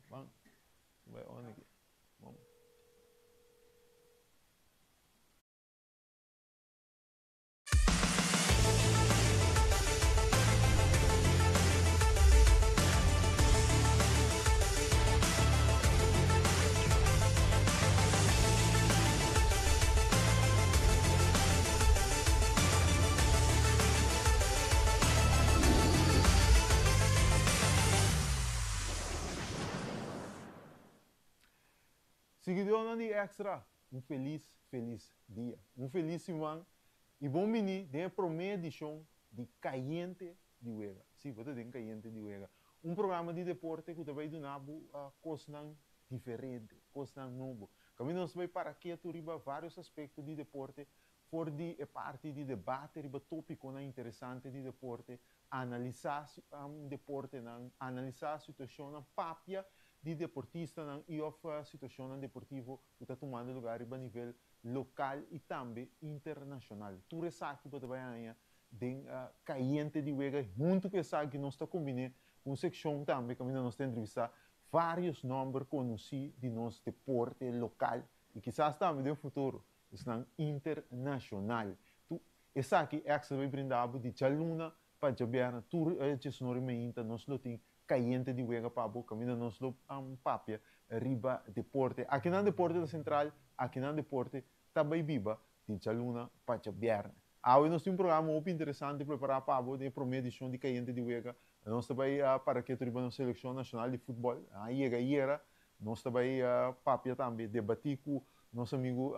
Ban. Bai on aki. Bon. Siguidónan di Extra, un felis felis dia, un felis siman i bon bini den e promé edishon di Kayente di Wega. Sí, bo ta den Kayente di Wega, un programa di deporte ku ta bai duna bo kosnan diferente, kosnan nobo. Kaminda nos ta bai para ketu riba vários aspekto di deporte, for di e parti di debate riba tópikonan interesante di deporte, analisá deportenan, analisá situashonnan, papia di deportistanan i òf situashonnan deportivo ku ta tumando lugá riba nivel lokal i tambe internashonal. Tur esaki bo ta bai haña den Kayente di Wega i huntu ku esaki nos ta kombiné ku un sekshon tambe kaminda nos ta entrevistá vários nòmber konosí di nos deporte lokal i kisas tambe den futuro esnan internashonal. Tu esaki Extra bai brinda bo di djaluna pa djabièrnè tur djesnor i meinta nos lo tin Kayente di Wega pa bo kaminda nos lo papia riba deporte. Akinan deporte ta sentral, akinan deporte ta bai biba di djaluna pa djabièrnè. Awe nos tin un programa hopi interesante prepará pa bo den e promé edishon di Kayente di Wega. Nos ta bai para ketu riba nos selekshon nashonal di futbòl. A yega ayera. Nos ta bai papia tambe, debatí ku nos amigu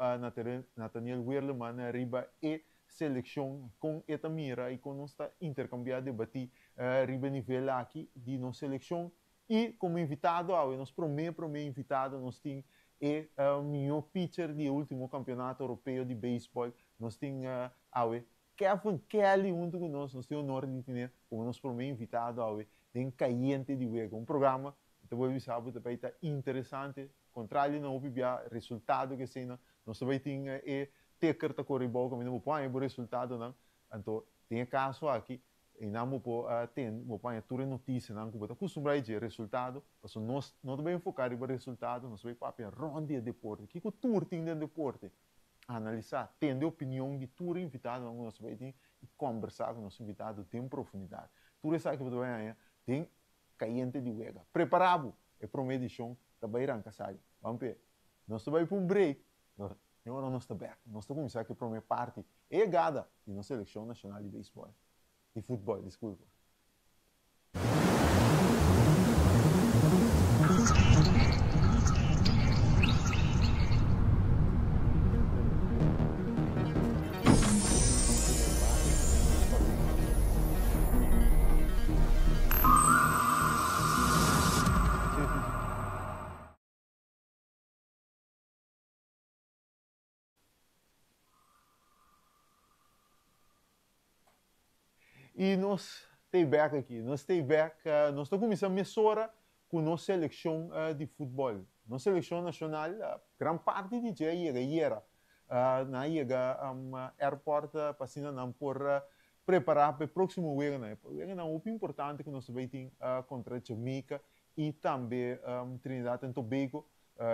Nathaniel Werleman riba e selekshon, kon e ta mira i kon nos ta interkambiá, debatí riba e nivel aki di nos selekshon. I komo invitado awe, nos promé promé invitado, nos tin e mihó pitcher di e último kampeonato europeo di beisbòl. Nos tin awe Kevin Kelly huntu ku nos. Nos tin honor di tine komo nos promé invitado awe den Kayente di Wega, un programa ku ta bolbe bisa bo ta bai ta interesante. Kontrali na hopi bia resultado ku eseinan, nos ta bai tin e ticker ta kore bou kaminda bo por haña bo resultadonan. Anto den e kaso aki Einan bo por tende, bo por haña tur e notisianan ku bo ta kustumbrá di dje, resultado, pasobra nos no ta bai enfoká riba resultado, nos ta bai papia rònt di e deporte. Kiko tur tin den deporte? Analisá, tende opinion di tur e invitadonan ku nos ta bai tin i kòmbersá ku nos invitado den profundidat. Tur esaki bo ta bai haña den Kayente di Wega. Prepará bo! E promé edishon ta bai ranka sali. Ban p'e. Nos ta bai pa un break, E ora nos ta bek, nos ta kuminsá ku e promé parti, e yegada di nos selekshon nashonal di beisbòl, di futbòl, diskulpa. I nos ta bek aki, nos ta bek, nos ta kuminsá mesora ku nos selekshon di futbòl. Nos selekshon nashonal, gran parti di dje a yega ayera. Nan a yega airport pa asina nan por prepará pa e próksimo weganan. E weganan hopi importante ku nos ta bai tin kontra Jamaica i tambe Trinidad and Tobago.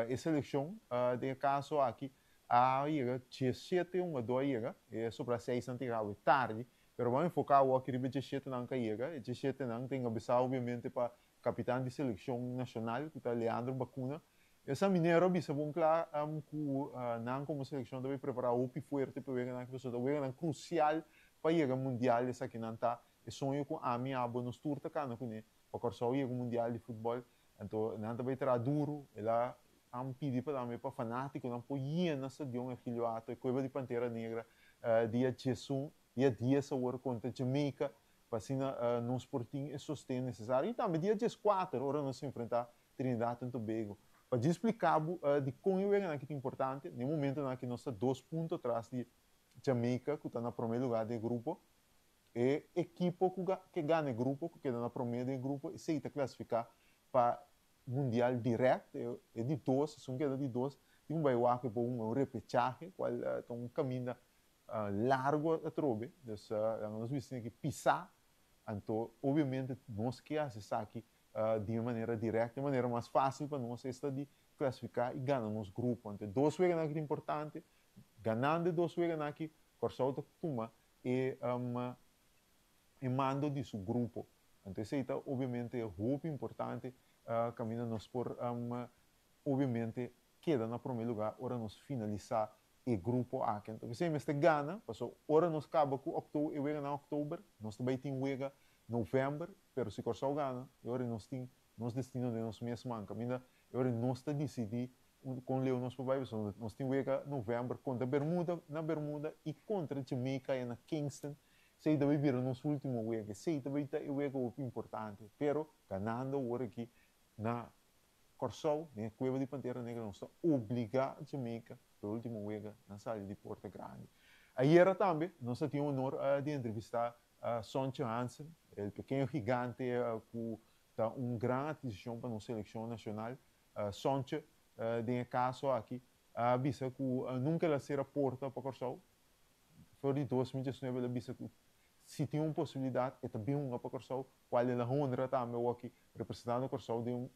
E selekshon den e kaso aki a yega diesshete hungadó a yega, e sobra seisnan ta yega awe tardi, pero ban enfoká awor aki riba e dieshetenan ku a yega. E dieshetenan ta engabesá obviamente pa kapitan di selekshon nashonal ku ta Leandro Bacuna. E San Minero a bisa bon kla ku nan komo selekshon ta bai prepará hopi fuerte pa e weganan aki pasobra ta weganan krusial pa yega mundial. Esakinan ta e soño ku ami, abo, nos tur ta kana kuné pa Kòrsou yega mundial di futbòl. Anto nan ta bai traha duru, el a an pidi pa tambe pa fanátikonan por yena stadion Ergilio Hato, e Kueba di Pantera Negra, dia diesun, dia dies awor kontra Jamaica, pa asina nos por tin e sosten nesesario. I tambe dia dieskuater ora nos enfrentá Trinidad and Tobago. Pa djis splika bo dikon e weganan aki ta importante, na e momentonan aki nos ta dos punto atras di Jamaica ku ta na promé lugá den e grupo. E ekipo ku ke gana e grupo, ku keda na promé den e grupo, esei ta klasifiká pa mundial dirèkt. E di dos, esun keda di dos, tin ku bai wak pa hunga un repechahe, kual ta un kaminda largu atrobe. Dus laga nos bisa esaki pisá. Anto, obiamente nos ke hasi esaki. Di un manera directo, e manera mas facil pa nos esta di clasifica y gana nos grupo. Anto e dos weganan aki ta importante, ganando e dos weganan aki Kòrsou ta tuma e e mando di su grupo. Anto esei ta obviamente hopi importante caminda nos por obviamente keda na prome lugar ora nos finalisa e grupo aki. Anto p'esei mester gana, pasobra ora nos kaba ku oktober, e weganan oktober, nos ta bai tin wega novèmber, pero si Kòrsou gana, e ora nos tin nos destino den nos mes man, kaminda e ora nos ta disidí kon leu nos por bai, pasobra nos tin wega novèmber kontra Bermuda na Bermuda i kontra Jamaica ya na Kingston, esei ta bai bira nos último wega, esei ta bai ta e wega hopi importante, pero ganando awor aki na Kòrsou, den e kueba di Pantera Negra nos ta obligá Jamaica pa e último wega nan sali di porta grandi. Ayera tambe nos a tin honor di entrevistá Sontje Hansen, el pequeño gigante ku ta un gran adkisishon pa nos selekshon nashonal. Sontje den e kaso aki a bisa ku nunka el a sera porta pa Kòrsou. For di 2019 el a bisa ku si tin un posibilidat e ta bin hunga pa Kòrsou, kual el a honra tambe awor representando Kòrsou den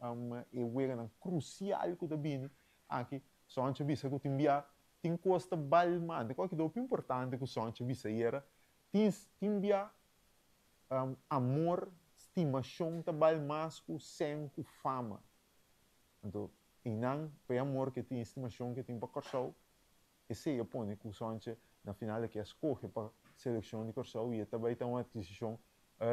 e weganan krusial ku ta bini aki. Sontje bisa ku tin bia tin kos ta bal mante. Kua ki ta hopi importante ku Sontje bisa ayera? Tin tin bia amor, stimashon ta bal mas ku sèn ku fama. Anto einan pa e amor ke tin, e stimashon ke tin pa Kòrsou, Esei a pone ku Sontje na final a ke a skohe pa selekshon di Kòrsou i e ta bai ta un atkisishon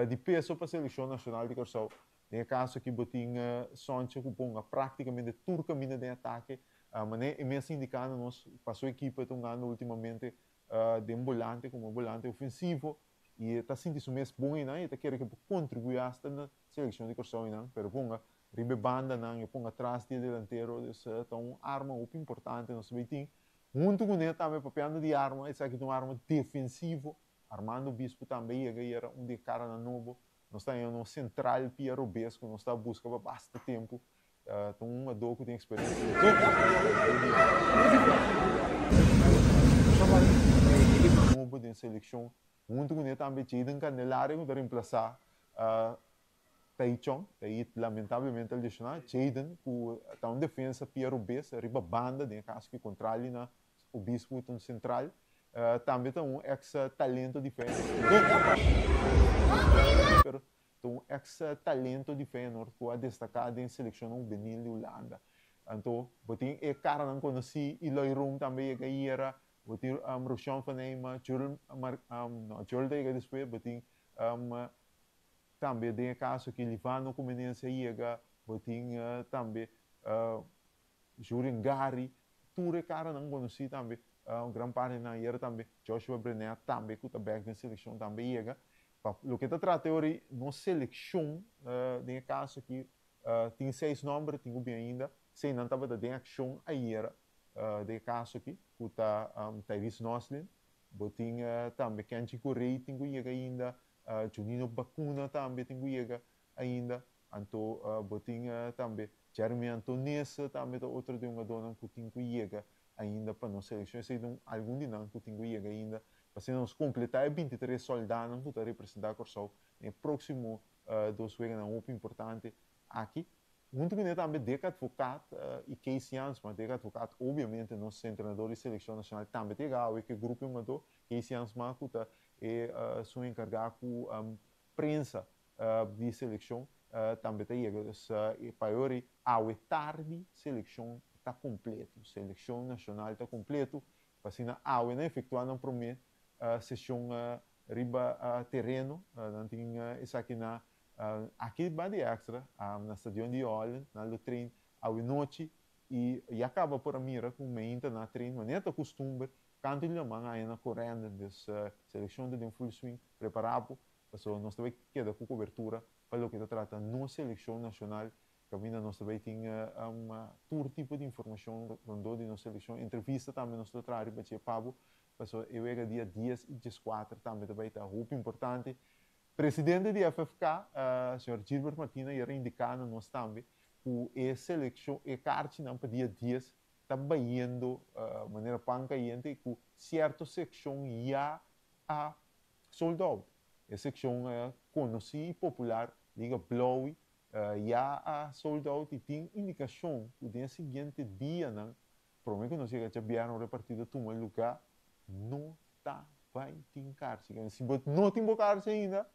di peso pa selekshon nashonal di Kòrsou. Den e kaso aki bo tin Sontje ku ponga praktikamente tur kaminda den atake. Manera e mes a indiká na nos pa su ekipo e ta hungando ultimamente den bolante komo bolante ofensivo i e ta sinti su mes bon einan i e ta kere ke por kontribuí asta na selekshon di Kòrsou einan. Pero ponga Riba e bandanan e pon atras di e delantero, dus ta un arma hopi importante nos bay tin. Hunto cu ne tambe papiando di arma, esaki ta un arma defensivo. Armando Obispo tambe yega y era un di e caranan nobo. Nos ta haña nos central Pia Robes cu nos ta busca pa basta tempo. Ta un hungador cu tin experiencia nobo den seleccion. Hunto cu ne tambe Jayden Candelaria cu ta reemplaza Taichon, ta i lamentablemente a lesioná. Jayden, ku ta un defensa pia robes riba banda, den e kaso ku kontrali na Obispo ta un sentral, tambe ta un eks talento di Feyenoord. Pero ta un eks talento di Feyenoord ku a destaká den selekshonnan hubenil di Hulanda. Anto bo tin e karanan konosí, Eloy Room tambe yega ayera, bo tin Roshan van Eyma, Jurl, no, Jurl ta yega despues, bo tin Tambe den e kaso ki Livano Comenencia yega, bo tin tambe Jurin Gary, tur e karanan konosí tambe, un gran parti di nan ayera tambe, Joshua Brenet tambe ku ta bèk den selekshon tambe yega. Pa loke ta trata e ora ei, nos selekshon den e kaso aki tin seis nòmber, tin ku bin ainda, sei nan tabata den akshon ayera den e kaso aki, ku ta Tyrese Noslin, bo tin tambe Kenji Goree tin ku yega ainda, Junino Bacuna tambe tin ku yega ainda. Anto bo tin tambe Jeremy Antonese tambe ta otro di hungadónan ku tin ku yega ainda pa nos selekshon. Esei ta un algun di nan ku tin ku yega ainda pa asina nos kompletá e 23 sòldánan ku ta representá Kòrsou den e próksimo dos weganan hopi importante aki. Huntu kuné tambe Dick Advocaat i Kees Jansma. Dick Advocaat obviamente nos entrenador di selekshon nashonal tambe ta yega awe ku e grupo di hungadó. Kees Jansma ku ta e esun enkargá ku prensa di selekshon tambe ta yega. Dus pa e ora ei awe tardi selekshon ta kompleto. Selekshon nashonal ta kompleto pa asina awe nan efektuá nan promé seshon riba tereno. Nan tin esaki na Aki ba di extra na stadion di Holland, nan lo train awe nochi y ya caba por a mira cu meinta nan a train manera ta custumber canto di laman aya na Corendon. Dus seleccion ta den full swing, prepara bo pasobra nos ta bay keda cu cobertura pa loke ta trata nos seleccion nacional caminda nos ta bay tin tur tipo di informacion rondó di nos seleccion, entrevista tambe nos lo traha riba dje pa bo pasobra e wega dia 10 y 14 tambe ta bay ta hopi importante. Presidente di FFK, señor Gilbert Martina yera indiká na nos tambe ku e selekshon, e karchinan pa dia 10 ta bayendo manera pan kayente i ku sierto sekshon ya a sold out. E sekshon konosí i popular, Liga Blauw, Ya a sold out i tin indikashon ku den e siguiente dianan, promé ku nos yega djabièrnè ora e partido tuma lugá, no ta bai tin karchi. Si bo no tin bo karchi ainda,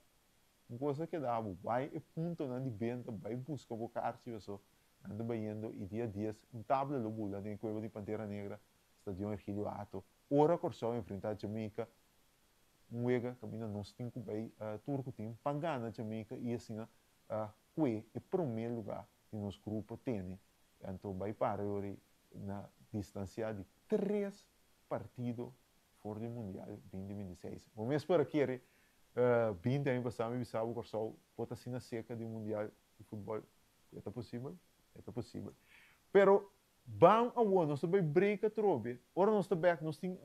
un kos a keda bo, bai e puntonan di benta, bai buska bo karchi paso nan ta bayendo i dia dies un tabla lo bula den e kueba di Pantera Negra, Stadion Ergilio Hato, ora Kòrsou enfrentá Jamaica, un wega kaminda nos tin ku bai tur ku tin pa gana Jamaica i asina kue e promé lugá di nos grupo tene. Anto bai para yori na distansiá di tres partido for di Mundial 2026. Bo mes por a kere 20 aña pasá mi bisa bo Kòrsou por ta asina serka di un Mundial di futbòl. E ta posibel? E ta posibel. Pero ban awor nos ta bai break atrobe. Ora nos ta bek nos tin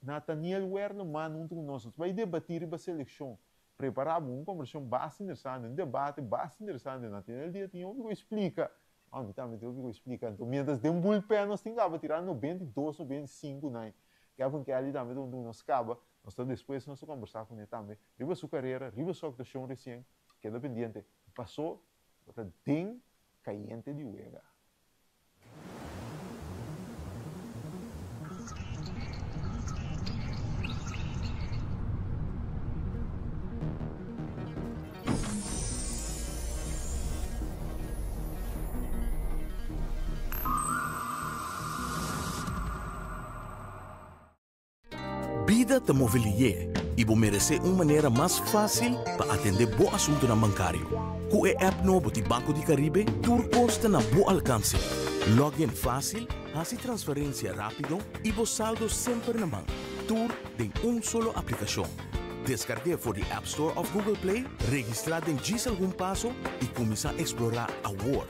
Nathaniel Werleman huntu ku nos. Nos ta bai debatí riba selekshon. Prepará bo un kombersashon basta interesante, un debate basta interesante. Nathaniel dia tin hopi ku splika. Ò, mi tambe tin hopi ku splika. Anto mientras den bullpen nos tin kaba tirá 92, 95 nai. Kevin Kelly tambe ta huntu ku nos kaba. Nos ta despues nos ta kombersá kuné tambe riba su karera, riba su aktuashon resien. Keda pendiente. Pasó bo ta den kayente di wega. Bida ta move lié i bo meresé un manera mas fásil pa atendé bo asuntunan bankario. Ku e app nobo di Banco di Caribe tur kos ta na bo alkanse. Log in fásil, hasi transferensia rápido i bo saldo semper na man, tur den un solo aplikashon. Deskarg'é for di App Store òf Google Play, registrá den djis algun paso i kuminsá eksplorá awor!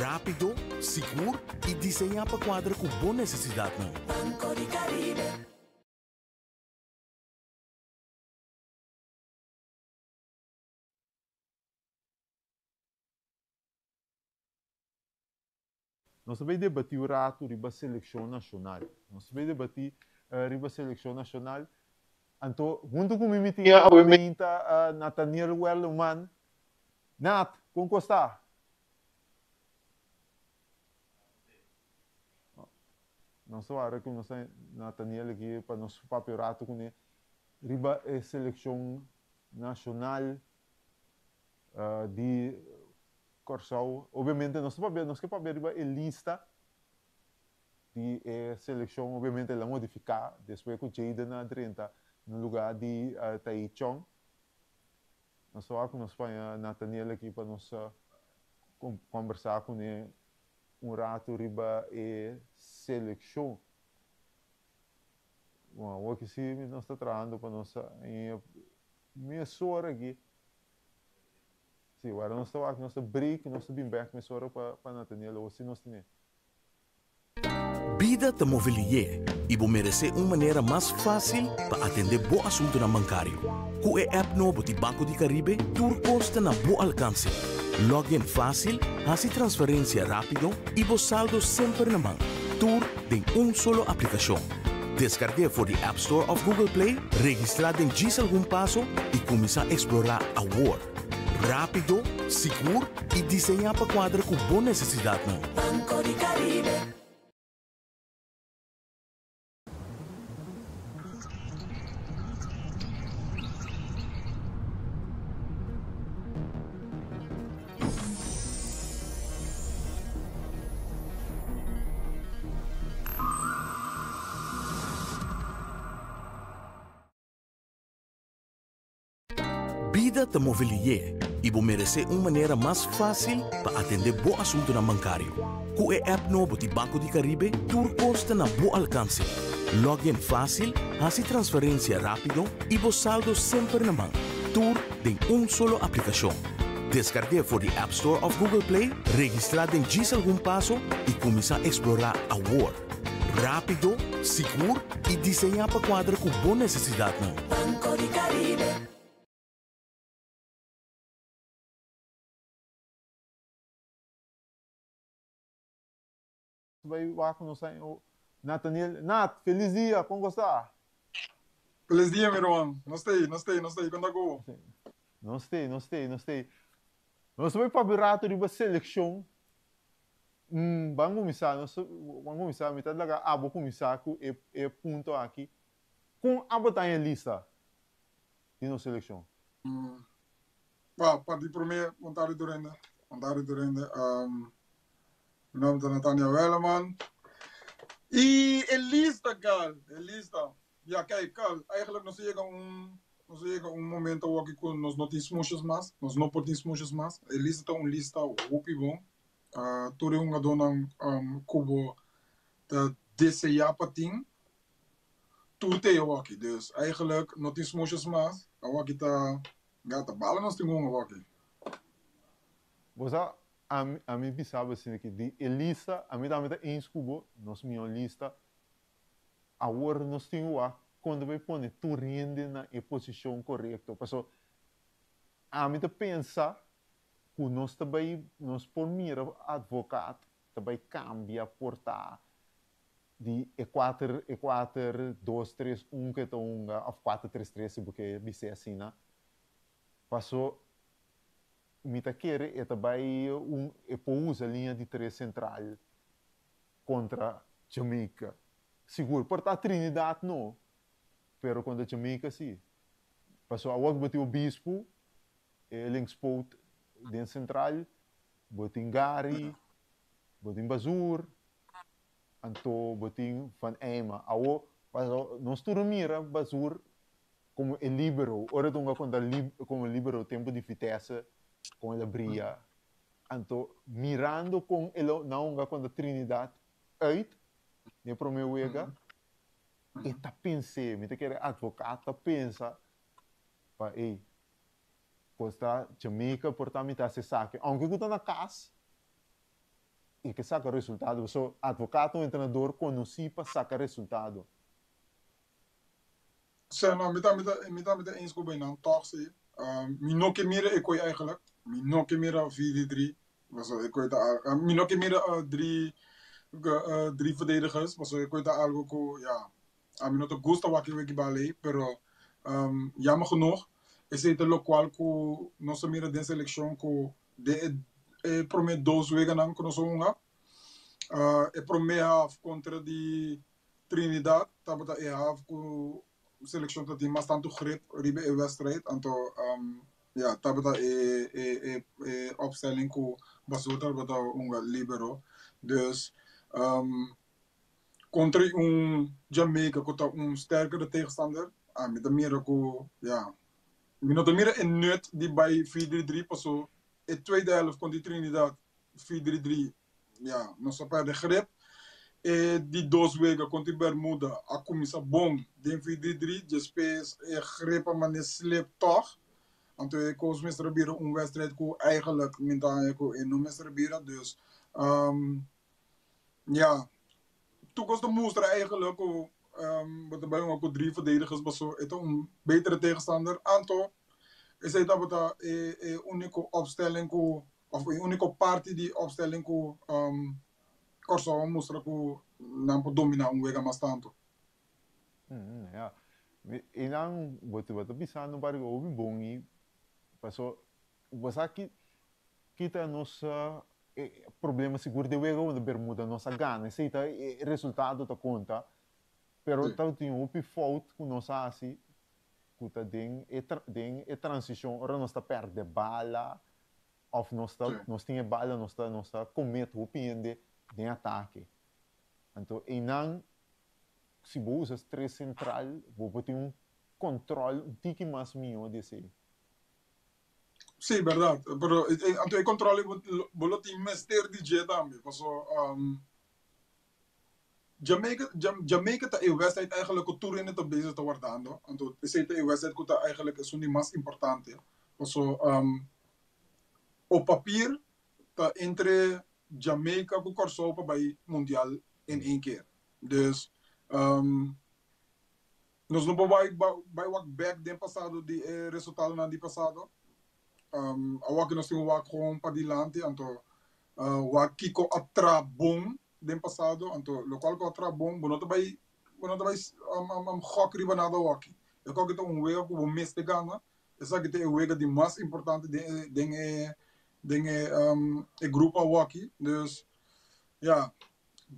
Rápido, sigur i diseñá pa kuadra ku bo nesesidatnan. Banco di Caribe. Nos ta bay debatí un rato riba seleccion nacional. Nos ta bay debatí riba seleccion nacional. Anto, hunto cu mi mi tin awe meinta Nathaniel Werleman. Nat, kon kos ta? Nos ta wara ku nos ta Nathaniel aki pa nos papia un ratu kuné riba e selekshon nashonal di Kòrsou. Obviamente nos ta papia, nos ke papia riba e lista di e selekshon. Obviamente el a modifiká despues ku Jayden a drenta na lugá di Tahith Chong. Nos ta wak ku nos paña Nathaniel aki pa nos kombersá kuné un ratu riba e selekshon. Bon, awor ki si nos ta trahando pa nos haña mesora aki. Si, wara nos ta wak, nos ta break, nos ta bin bèk mesora pa Nathaniel awor si nos tene. Bida ta move lié i bo meresé un manera mas fásil pa atendé bo asuntunan bankario. Ku e app nobo di Banco di Caribe tur kos ta na bo alkanse. Log in fásil, hasi transferensia rápido i bo saldo semper na man, tur den un solo aplikashon. Deskarg'é for di App Store òf Google Play, registrá den djis algun paso i kuminsá eksplorá awor! Rápido, sigur i diseñá pa kuadra ku bo nesesidatnan. Banco di Caribe. Bida ta move lié i bo meresé un manera mas fásil pa atendé bo asuntunan bankario. Ku e app nobo di Banco di Caribe tur kos ta na bo alkanse. Log in fásil, hasi transferensia rápido i bo saldo semper na man, tur den un solo aplikashon. Deskarg'é for di App Store òf Google Play, registrá den djis algun paso i kuminsá eksplorá awor! Rápido, sigur i diseñá pa kuadra ku bo nesesidatnan. Banco di Caribe. Bai wak ku nos Nathaniel. Nat, felis dia, kon ku sta? Felis dia mi ruman, nos ta ei, nos ta ei, nos ta ei, kon ta ku bo? Nos ta ei, nos ta ei, nos ta ei. Nos ta bai papia rato riba selekshon. Ban kuminsá, nos ban kuminsá, mi ta laga abo kuminsá ku e e punto aki. Kon abo ta haña lista di nos selekshon? Pa pa di promé, bon tardi tur hende, bon tardi tur hende. Mi nòmber ta Nathaniel Werleman. I e lista, Carl, e lista. Ja, kijk, Carl, eigenlijk nos a yega un, nos a yega un momento awor ku nos no tin smoesjes mas, nos no por tin smoesjes mas. E lista ta un lista hopi bon. Tur e hungadónan ku bo ta deseá pa tin, tur ta e awor. Dus eigenlijk no tin smoesjes mas. Awor ta, ja, ta bala nos tin hunga awor. Bo sa, ami, ami bisa bo asina ki di e lista, ami tambe ta eens ku bo, nos mihó lista. Awor nos tin wak kon ta bai pone tur hende na e posishon korekto. Paso ami ta pensa ku nos ta bai, nos por mira advocaat ta bai kambia por ta di e kuater, e kuater dos tres un ku e ta hunga òf kuater tres tres si bo ke bis'é asina. Paso mi ta kere e ta bai un, e por usa liña di tres sentral kontra Jamaica. Sigur por ta Trinidad no, pero kontra Jamaica si. Pasobra awor ku bo tin Obispo, e linkspoot den sentral, bo tin Gary, bo tin Bazoer, anto bo tin Van Eyma. Awor, pasobra nos tur a mira Bazoer komo e libero, ora e ta hunga kontra komo libero tempu di Vitesse, kon el a bria. Anto mirando kon e lo na hunga kontra Trinidad uit den e prome wega, e ta pens'é, mi ta kere Advocaat ta pensa pa ey, por ta Jamaica por ta mi ta hasi esaki, aunke ku ta na kas, e ke saka resultado, pasobra Advocaat ta un entrenador konosí pa saka resultado. Sè, no, mi ta, mi ta, mi ta, mi ta eens ku beinan tòg si. Mi no ke mira e koi eigenlijk. Mi no ke mira 4-3-3. Pasobra e koi ta al, mi no ke mira dri, dri verdedigers. Pasobra e koi ta algo ku, ya, ami no ta gusta wak e weki bal ei, pero jammer genoeg esei ta lokual ku nos a mira den selekshon ku den e e promé dos weganan ku nos a hunga. E promé half kontra di Trinidad tabata e half ku selekshon ta tin mas tantu grip riba e wedstrijd, anto ya tabata e e e e opstelling ku Bazoer tabata hunga libero. Dus kontra un Jamaica ku ta un sterkere tegenstander, ami ta mira ku ya mi no ta mira e nut di bai 4-3-3 paso e tweede helft kontra Trinidad 4-3-3 Ya, nos a perde grip. E di dos wega kontra Bermuda a kuminsá bon den 4-3-3, despues e grip a manera slip tòg. Anto e kos mester a bira un wèdstrijd ku eigenlijk mi ta haña ku e no mester a bira. Dus, ya, tur kos ta mustra eigenlijk ku bo ta bai hunga ku dri verdedigers paso e ta un betere tegenstander. Anto esei tabata e e úniko opstelling ku Of e úniko parti di opstelling ku Kòrsou a mustra ku nan por dominá un wega mas tantu. Ya. I nan bo ta bisando un par di hopi bon i paso bo sa ki ki ta nos problema sigur den wega unda Bermuda nos a gana esei ta e resultado ta konta pero tabatin hopi fout ku nos a hasi ku ta den e den e transishon ora nos ta pèrdè bala òf nos ta nos tin e bala nos ta nos ta komet hopi hende den atake. Anto einan si bo usa tres sentral bo por tin un kòntròl un tiki mas mihó di esei. Sí, bèrdat. Pero anto e kòntròl ei bo lo tin mester di dje tambe paso Jamaica, Jamaica ta e wedstrijd eigenlijk ku tur hende ta bezig ta wardando. Anto esei ta e wedstrijd ku ta eigenlijk esun di mas importante. Paso op papier ta entre Jamaica ku Kòrsou pa bai mundial in één keer. Dus nos no por bai bai wak bèk den pasado di e resultadonan di pasado. Awor ku nos tin wak gewoon padilanti anto wak kiko a traha bon den pasado, anto lokual ku a traha bon, bo no ta bai bo no ta bai gòk riba nada awor aki. E kòke ta un wega ku bo mester gana, esaki ta e wega di mas importante den e den e. Den e um, e grupo awoki. Dus ja,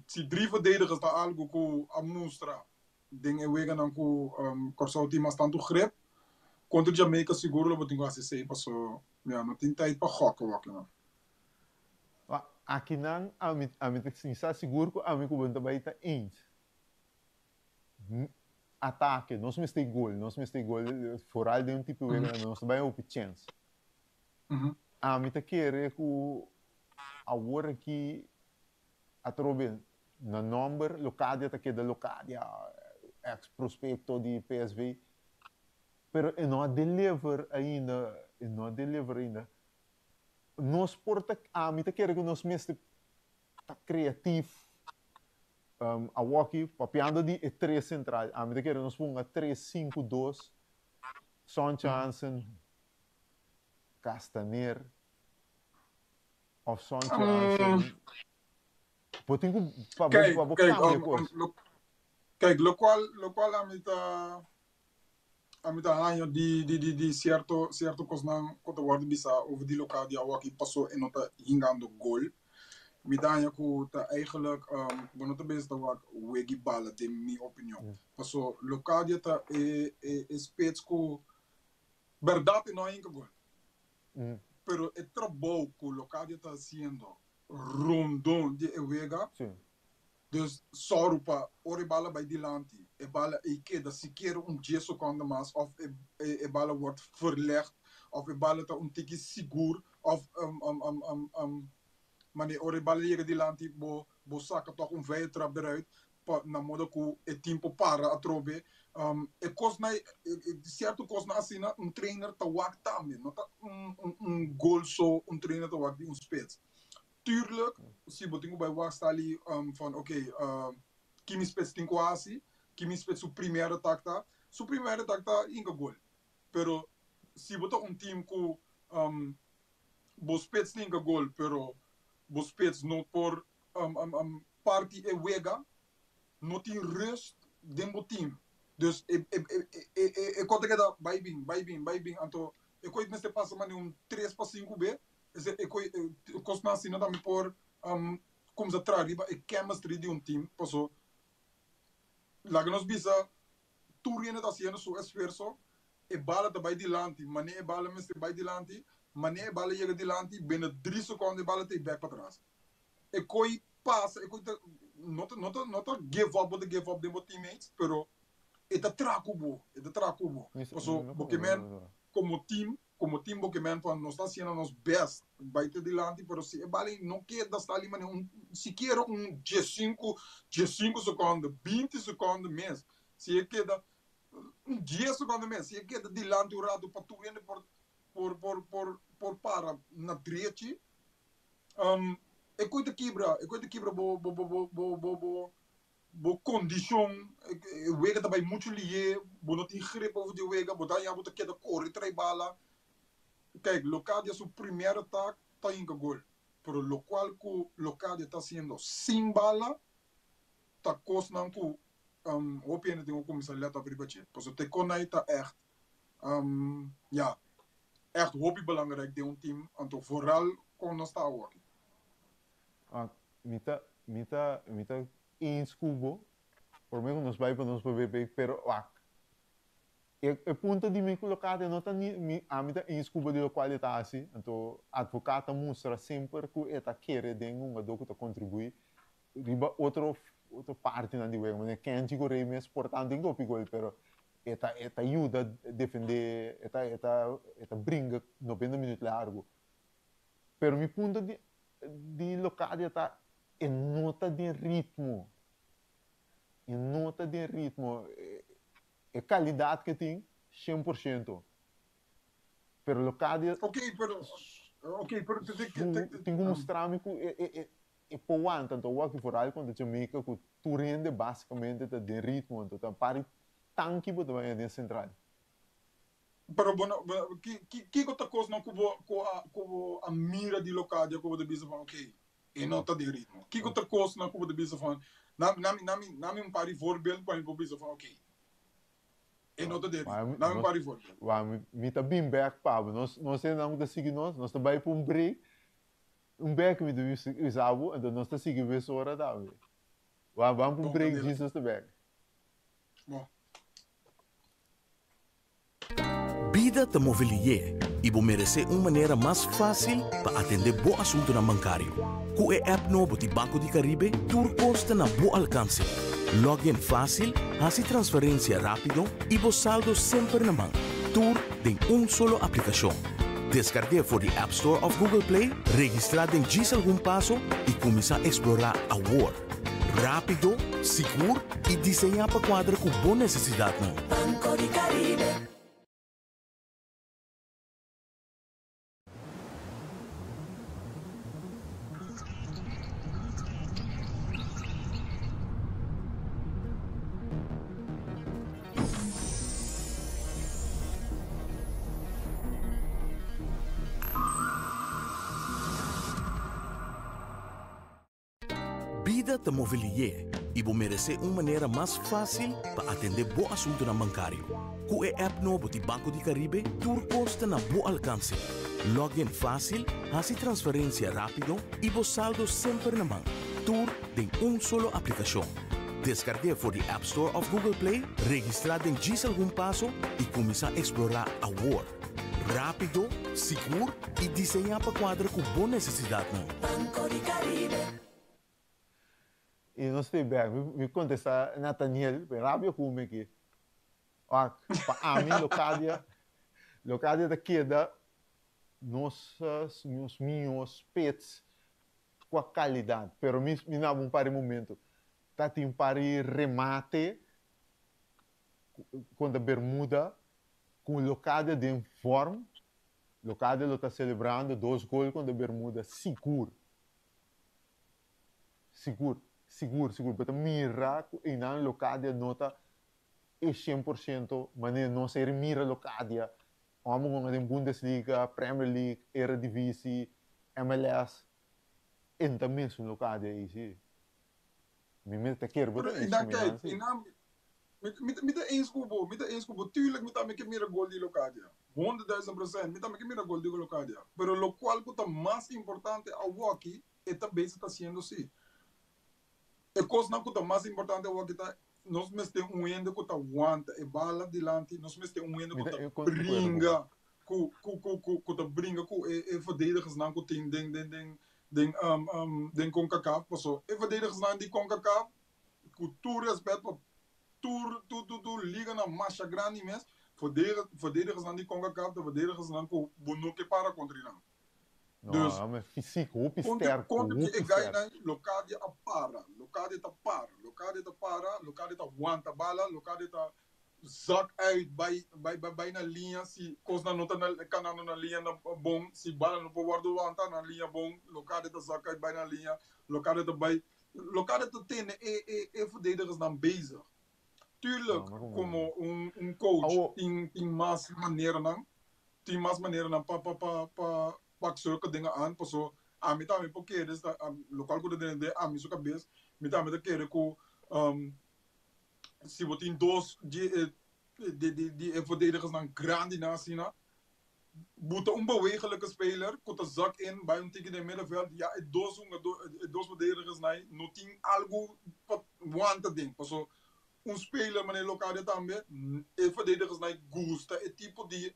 si drie verdedigers ta algo ku a mustra den e weganan ku um, Kòrsou tin mas tantu grip, kontra Jamaica sigur lo bo tin ku hasi esei paso ja, no tin tijd pa gòk awoki no. Akinan ami ami ta sa sigur ku ami ku bo ta bai ta eens. Atake, nos mester gol, nos mester gol, foral den un tipo wega, nos ta bai hopi chèns. Ami ta kere ku awor aki atrobe na nòmber Locadia ta keda Locadia, ex prospecto di PSV, pero e no a deliver ainda, e no a deliver ainda. Nos por ta, ami ta kere ku nos mester ta creatief. Awoki, papiando di e tres central, ami ta kere nos ponga tres sinku dos, Sontje Hansen, Castaner, of Sontje Hansen. Bo tin ku pa bo pa bo kambia kos. Kijk, lokual lokual ami ta ami ta haña di di di di sierto sierto kosnan ku ta wòrdu bisa over di lokal di awoki paso e no ta hingando gol. Mi ta haña ku ta eigenlijk bo no ta bes ta wak wegi bala den mi opinion. Paso Locadia ta e e e spits ku bèrdat e no a hinka gol. Pero e trabou ku Locadia ta hasiendo rondon di e wega, dus sòru pa ora e bala bai dilanti, e bala ei keda sikiera un dies sekondo mas òf e e bala wòrdu verlègd òf e bala ta un tiki sigur òf manera ora e bala yega dilanti bo bo saka tòg un vrije trap deruit pa na moda ku e team por para atrobe. E kosnan sierto kosnan asina un trainer ta wak tambe, no ta un un gol so un trainer ta wak di un spits. Tuurlijk si bo tin ku bai wak stali van oké ki mi spits tin ku hasi, ki mi spits su primero tak ta, su primero tak ta hinka gol. Pero si bo ta un team ku bo spits ta hinka gol pero bo spits no por parti e wega, no tin rust den bo team. Dus e e e e e kos ta keda bai bin, bai bin, bai bin. Anto e kos mester pasa manera un tres pa sinku be. Ese e kos e kosnan asina tambe por kumsa traha riba e chemistry di un team. Paso laga nos bisa tur hende ta hasiendo su esfuerso, e bala ta bai dilanti, manera e bala mester bai dilanti, manera e bala yega dilanti, bende dri sekondo e bala ta e bek patras. E koi pasa, e koi ta, no ta, no ta, no ta give up, bo ta give up den bo teammates, pero e ta traha ku bo, e ta traha ku bo. Paso bo ke men komo team, komo team bo ke men pa nos ta hasiendo nos best bai te dilanti, pero si e bala no keda sta li manera un, sikiera un diesinku, diesinku sekondo, binti sekondo mes, si e keda un dies sekondo mes, si e keda dilanti un rato pa tur hende por, por, por, por, por para na drechi, Um, e koi ta kibra, e koi ta kibra bo, bo, bo, bo, bo, bo, bo, bo kondishon, e wega ta bai muchu lié, bo no tin grip over di wega, bo ta haña bo ta keda kore trai bala. Kijk, Locadia su primer atak ta hinka gol, pero lokual ku Locadia ta hasiendo sin bala ta kosnan ku um, hopi hende tin ku kuminsá lèt op riba dje. Pasobra te konai ta ègt Um, ja, echt hopi belangrijk den un team, anto vooral kon nos ta awoki. Ah, mi ta, mi ta, mi ta eens ku bo, por mi ku nos bai pa nos papia p'e, pero wak, e, e punto di mi ku Locadia no ta ni, mi, ami ta eens ku bo di lokual e ta hasi, anto advocaat ta mustra semper ku e ta kere den un hungadó ku ta kontribuí riba otro, otro partinan di wega, manera Kenji Goree mes por tantu tin hopi gol, pero E ta e ta yuda defende, e ta e ta e ta bringa noventa minuut largu. Pero mi punto di di Locadia ta e no ta den ritmo, e no ta den ritmo. E calidad ke tin shen por shento, pero Locadia Ok, pero ok, pero te te su tin ku mustra mi ku e e e e por wanta. Anto wak vooral kontra Jamaica ku tur hende basikamente ta den ritmo, anto ta pari tanki bo ta bai den sentral. Pero bo no, bo, ki, ki, kiko ta kosnan ku bo, ku a, ku bo a mira di Locadia ku bo ta bisa van oké, e no ta den ritmo? Kiko ta kosnan ku bo ta bisa van, na, na mi, na mi, na mi un par di voorbeeld pa mi por bisa van oké, e no ta den ritmo. Na mi un par di voorbeeld. Wa, mi, mi ta bin bek pa bo. Nos, nos hendenan ku ta sigui nos, nos ta bai pa un break. Un bek mi ta bisa bo, anto nos ta sigui mesora tambe. Ban ban pa un break, djis nos ta bek. Bon. Bida ta move lié i bo meresé un manera mas fásil pa atendé bo asuntunan bankario. Ku e app nobo di Banco di Caribe tur kos ta na bo alkanse. Log in fásil, hasi transferensia rápido i bo saldo semper na man. Tur den un solo aplikashon. Deskarg'é for di App Store òf Google Play, registrá den djis algun paso i kuminsá eksplorá awor. Rápido, sigur i diseñá pa kuadra ku bo nesesidatnan. Banco di Caribe. Bida ta move lié i bo meresé un manera mas fásil pa atendé bo asuntunan bankario. Ku e app nobo di Banco di Caribe tur kos ta na bo alkanse. Log in fásil, hasi transferensia rápido i bo saldo semper na man. Tur den un solo aplikashon. Deskarg'é for di App Store òf Google Play, registrá den djis algun paso i kuminsá eksplorá awor. Rápido, sigur i diseñá pa kuadra ku bo nesesidatnan. Banco di Caribe. I nos stay bek. Mi kontestá Nathaniel, pe rabia ku mi aki. Wak, pa ami Locadia, Locadia ta keda nos nos mihó spits ku a kalidat. Pero mi mi naba un par di momento ta tin un par di remate kontra Bermuda ku Locadia den vorm. Locadia lo ta selebrando dos gol kontra Bermuda sigur. Sigur, sigur, sigur. Bo ta mira ku einan Locadia no ta e 100% manera nos a mira Locadia. Amo hunga den Bundesliga, Premier League, Eredivisie, MLS. E no ta mesun Locadia ei si. Mi mes ta kere bo ta Pero eens einan ku mi kijk, nan si. einan mi mi ta eens ku bo, mi ta eens ku bo. Tuurlijk mi tambe ke mira gol di Locadia. 100.000%, mi tambe ke mira gol di Locadia. Pero lokual ku ta mas importante awoki, e ta bezig ta hasiendo si. E kosnan ku ta mas importante awoki ta nos mester un hende ku ta wanta e bala dilanti, nos mester un hende Mi ku ta ta e kon akuerdo ku bo. bringa ku ku ku ku ku ta bringa ku e e verdedigersnan ku tin den den den den den Concacaf paso e verdedigersnan di Concacaf ku tur respet pa tur tur tur tur liganan masha grandi mes verdedigersnan di Concacaf ta verdedigersnan ku bo no ke para kontra nan. No, Dus ame fysiek hopi kontra sterk, kontra ki hopi e sterk. gainan Locadia a para, Locadia ta para, Locadia ta para, Locadia ta wanta bala, Locadia ta zak uit bai bai bai bai na liña si kosnan no ta na kanando na liña na bon, si bala no por wòrdu wanta na liña bon, Locadia ta zak uit bai na liña, Locadia ta bai, Locadia ta tene e e e verdedigersnan bezig. No, Tuurlijk ma como komo un un coach Awo, tin tin mas maneranan, tin mas maneranan pa pa pa pa pak zulke dingen aan, paso ami tambe por kere sta lokual ku ta den den ami su kabes, mi tambe ta kere ku si bo tin dos di e di di di e verdedigersnan grandinan asina, bo ta un bewegelijke speler ku ta zak in bai un tiki den middenveld, ya e dos hungadó e dos verdedigersnan no tin algu pa wanta den, paso un speler manera Locadia tambe, e verdedigersnan gusta e tipo di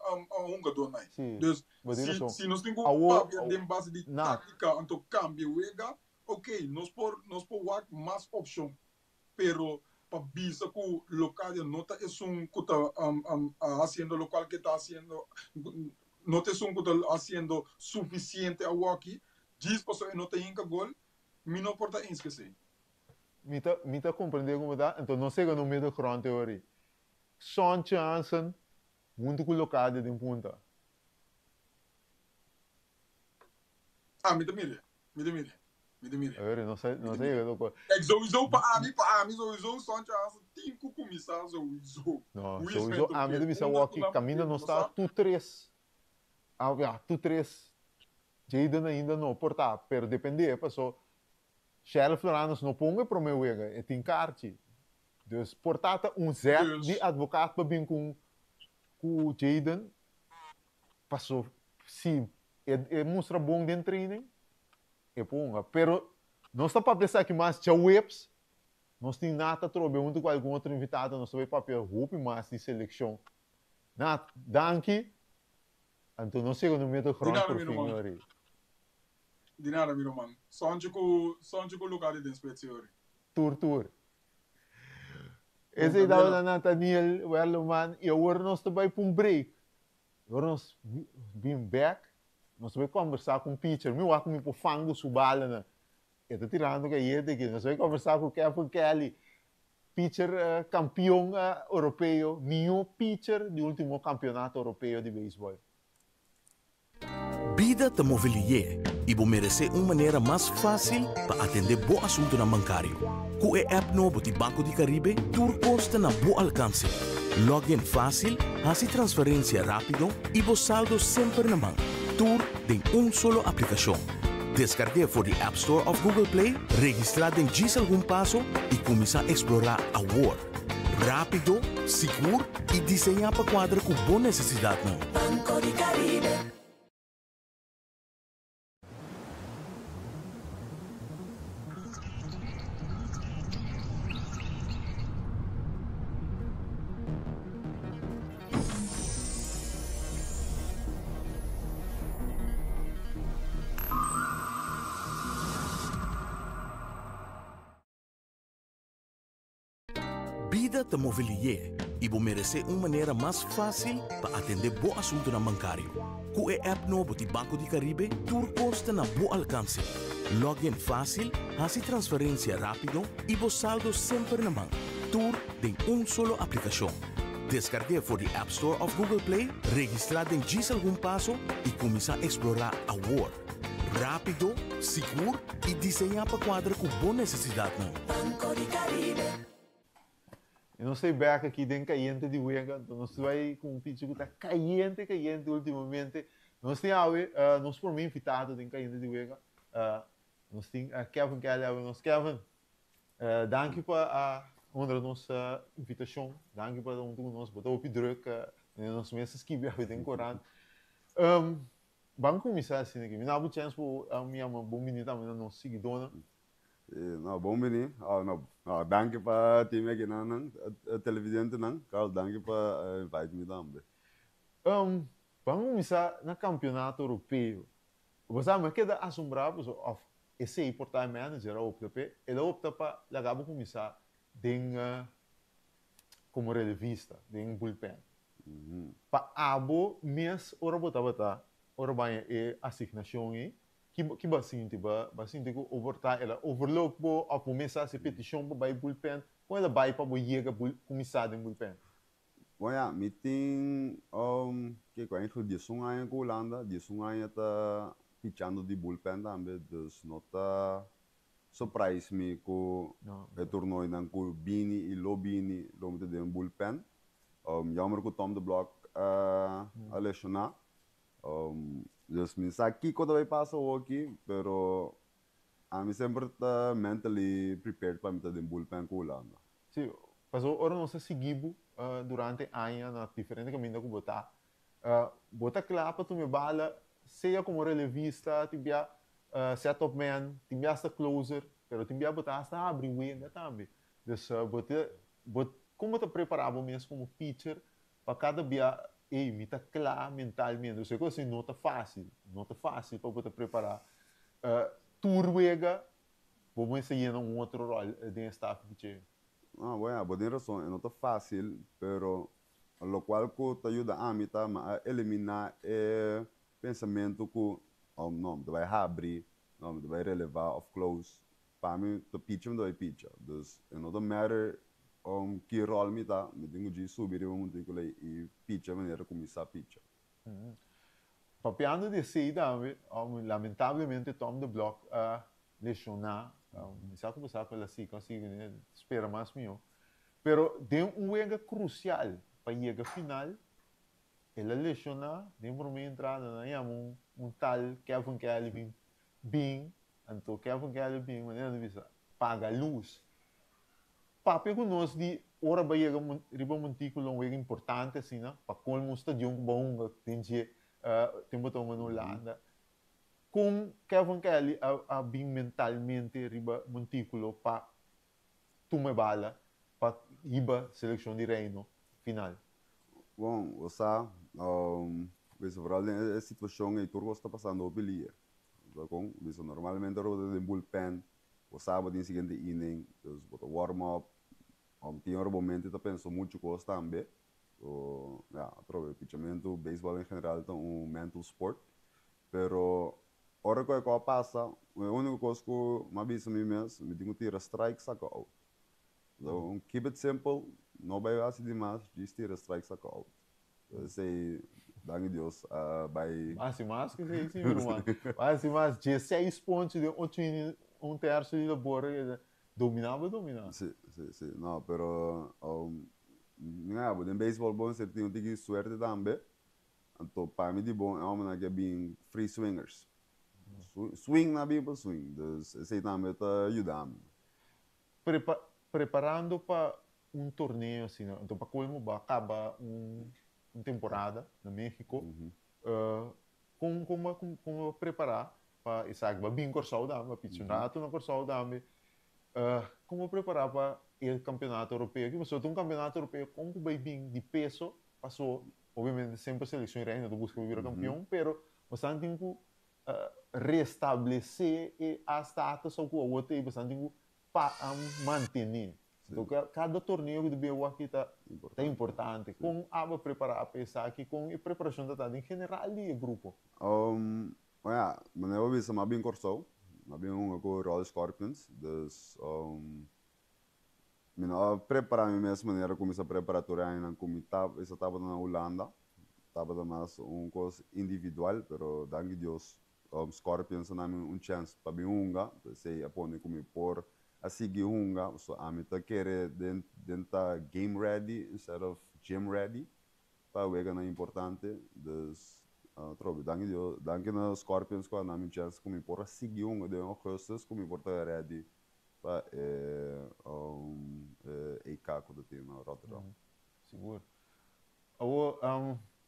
hungadónan. sí, Dus bo tin si rason. si nos tin ku Awo, papia den base di Nat, táktika anto kambia wega, oké, nos por nos por wak mas opshon. Pero pa bisa ku Locadia no ta esun ku ta hasiendo lokual ke ta hasiendo, no ta esun ku ta hasiendo sufisiente awoki, djis pasobra e no ta hinka gol, mi no por ta eens ku esei. Mi ta mi ta comprende como ta, enton no sega no middle ground theory. Sontje Hansen hunto cu Locadia den punta. Ah, mi ta mire, mi ta mire, mi ta mire. Eri, no sa Mi no ta sa mire. yega loco. Kijk, sowieso pa ami, pa ami sowieso Sontje Hansen tin cu cuminsa sowieso. No, Hoe is sowieso het ami ta verkeerd? bisa Unda cu woki nan caminda verkeerd, nos no ta sa? tur tres. Ah, ja, tur tres. Jayden ainda no por ta, pero depende paso Shirley Floranus no ponga e prome wega, e tin karchi. Dus por ta ta un zet di Dus, advocaat pa bin ku ku Jayden, paso si e e mustra bon den training. E por hunga. Pero nos ta papia esaki mas djaweps. Nos tin Nat atrobe huntu ku algun otro invitado. Nos ta bai papia hopi mas di selekshon. Nat, danki. Anto nos yega no meto Di grond nada, por mi fin ruman. ori. Di nada, mi ruman. Sonchi ku, sonchi ku lugar di den spetsie ori. Tur tur. Bon, Esei Gabriela. tabata Nathaniel Werleman i awor nos ta bai pa un break. Awor nos bin bek, nos ta bai kombersá ku un pitcher. Mi wak ku mi por fangu su balanan. E ta tirando gayeta aki. Nos ta bai kombersá ku Kevin Kelly, pitcher kampion europeo, mihó pitcher di último kampeonato europeo di beisbòl. Bida ta move lié i bo meresé un manera mas fásil pa atendé bo asuntunan bankario. Ku e app nobo di Banco di Caribe tur kos ta na bo alkanse. Log in fásil, hasi transferensia rápido i bo saldo semper na man. Tur den un solo aplikashon. Deskarg'é for di App Store òf Google Play, registrá den djis algun paso i kuminsá eksplorá awor. Rápido, sigur i diseñá pa kuadra ku bo nesesidatnan. Banco di Caribe. Bida ta move lié i bo meresé un manera mas fásil pa atendé bo asuntunan bankario. Ku e app nobo di Banco di Caribe tur kos ta na bo alkanse. Log in fásil, hasi transferensia rápido i bo saldo semper na man. Tur den un solo aplikashon. Deskarg'é for di App Store òf Google Play, registrá den djis algun paso i kuminsá eksplorá awor. Rápido, sigur i diseñá pa kuadra ku bo nesesidatnan. Banco di Caribe. I nos ta bek aki den Kayente di Wega, anto nos ta bai ku un pichi ku ta kayente kayente ultimamente. Nos tin awe nos prome invitado den Kayente di Wega, nos tin Kevin Kelly awe nos. Kevin, danki pa a honra nos invitashon, danki pa ta huntu ku nos, bo ta hopi druk, nos mes a skibi awe den korant. Ban kuminsá asina aki. Mi na bo chèns bo mi yama bon bini tambe na nos siguidónan. No, bon bini. No, no, danki pa tin mi aki nan nan, televidentenan. Carl, danki pa invite mi tambe. Ban kuminsá na kampionato europeo. Bo sa, mi a keda asombrá pasobra òf esei por ta e manager a opta p'e, el a opta pa laga bo kuminsá den komo relevista, den bullpen. Pa abo mes ora bo tabata ora baña e asignacion ei, ki ki bo a sinti? Bo a sinti cu o por ta el a overlook bo of bo mes a haci peticion pa bai bullpen? Con el a bai pa bo yega bul cuminsa den bullpen? Bon ya, mi tin kiko eigenlijk diesun aña cu Hulanda, diesun aña ta pichando di bullpen tambe, dus no ta surprise mi cu e tornoinan cu bini y lo bini lo mi ta den bullpen. Jammer cu Tom de Blok a lesiona. Dus mi sa kico ta bay pasa awoki, pero ami semper ta mentally prepared pa mi ta den bullpen cu Hulanda. Si, pasobra ora nos a sigui bo durante aña na diferente caminda cu bo ta, bo ta cla pa tuma e bala sea como relevista, tin bia set up man, tin bia hasta closer, pero tin bia bo ta hasta habri wega tambe. Dus bo ta bo kon bo ta prepará bo mes komo pitcher pa kada bia ey mi ta kla mentalmente. Osea ku asina no ta fásil, no ta fásil pa bo ta prepará tur wega bo mester yena un otro ròl den e staf di picheo. Ah, bueno, bo tin rason, e no ta fásil, pero lokual ku ta yuda ami ta mi a eliminá e pensamentu ku, oh no, mi ta bai habri, no, mi ta bai relevá òf close. Pa mi ta picha mi ta bai picha. Dus e no ta matter ki rol mi ta, mi tin ku djis subi riba montíkulo ei i picha manera ku mi sa picha. Papiando di esei tambe, lamentablemente Tom de Blok a lesioná. Mi sa ku bo sa ku el a sigui kon sigui kuné, spera mas mihó. Pero den un wega krusial pa yega final, el a lesioná den promé entrada. Nan a yama un tal Kevin Kelly bin bin Anto Kevin Kelly bin manera di bisa paga luz. Papia ku nos di ora bo a yega riba montíkulo un wega importante asina pa kolmo un stadion ku bo a hunga den dje tempu bo ta hunga na Hulanda. Kon Kevin Kelly a bin mentalmente riba montíkulo pa tuma e bala pa hiba selekshon di Reino final? Bon, bo sa, bisa vooral den e situashon ei tur kos ta pasando hopi lia. Bo sa kon? Bisa normalmente ora bo ta den bullpen, bo sa bo tin siguiente inning, dus bo ta warm up, tin ora bo mente ta pensa muchu kos tambe. So, ya, atrobe, pichamentu, beisbòl en general ta un mental sport. Pero ora ku e kos a pasa, e úniko kos ku mi a bisa mi mes, mi tin ku tira strike saka out. So, keep it simple, no bai hasi di mas, djis tira strike saka out. So, esei, danki Dios, a bai. Mas i mas ku esei si, mi ruman. Mas i mas, dieseis ponchi den ocho inning, un tercio di labor, Dominá bo dominá. Sí, sí, sí. No, pero mira bo, den beisbòl bo mester tin un tiki suerte tambe. Anto pa mi di bon e hòmbernan ke a bin free swingers. Swing nan a bin pa swing. Dus esei tambe ta yuda mi. Preparando pa un torneo asina, anto pa colmo bo a caba un temporada na Mexico, con con con bo a prepara pa esaki? Bo a bin Corsou tambe, bo a pichi un rato na Corsou tambe, con bo a prepara pa e campeonato europeo aki? Pasobra ta un campeonato europeo con cu bay bin di peso, paso obviamente semper seleccion Reino ta busca pa bira campeon, pero bastante tin cu restablece e a status cu awor ta ey, bastante tin cu pa mantene. Enton kada torneo ku ta bin awor aki ta ta importante. Kon abo prepará pa esaki? Kon e preparashon ta ta den general di e grupo? Bueno, manera bo bisa mi a bin Kòrsou, mi a bin hunga ku Royal Scorpions, dus mi no a prepará mi mes manera ku mi sa prepará tur e añanan ku mi ta tabata na Hulanda. Tabata mas un kos individual, pero danki Dios Scorpions a na mi un chèns pa bin hunga, p'esei a pone ku mi por a sigui hunga. So ami ta kere den den ta game ready instead of gym ready pa weganan importante. Dus atrobe danki Dios, danki na Scorpions ku a na mi un chèns ku mi por a sigui hunga den augustus ku mi por ta ready pa e e EK ku ta tin na Rotterdam. Sigur. Awor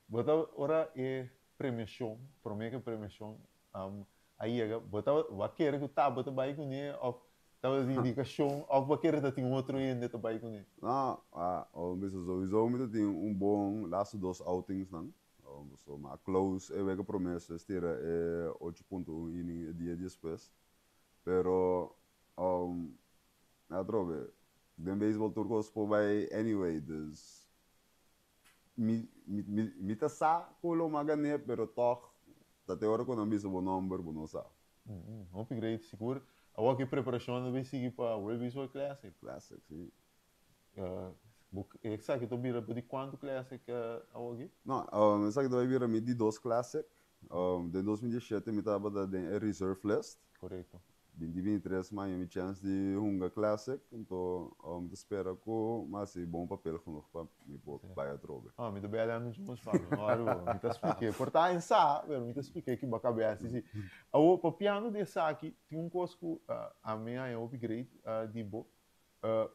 bo ta ora e premiacion, prome cu premiacion a yega, bo ta bo a kere cu Tabo ta bay cune of tabata tin indicacion of bo a kere ta tin otro hende ta bay cune? No, a bisa souiso mi ta tin un bon laatste dos outings nan. So mi a close e wega prome despues tira e 8.1 inning e dia despues. Pero atrobe den baseball tur cos por bay anyway dus Mi mi mi ta sa ku lo m'a gané pero tòg ta te ora ku nan bisa bo nòmber bo no sa. Hopi great sigur. Awor ki preparashon ta bay sigui pa World Baseball Classic? Classic si. Bo esaki ta bira bo di kuantu Classic awor aki? No, esaki ta bay bira mi di dos Classic. Den 2017 mi tabata den e reserve list. Korekto. Binti 23 mi a haña mi chèns di hunga Classic, anto mi ta spera ku mi a hasi bon papel genoeg pa mi por bai atrobe. Ah, mi ta bel Andrew Jones pa mi, no Aruba. Mi ta splik'é. Por ta en sa, pero mi ta splik'é ki bo a kab'é hasi si. Awor, papiando di esaki, tin un kos ku ami a haña hopi great di bo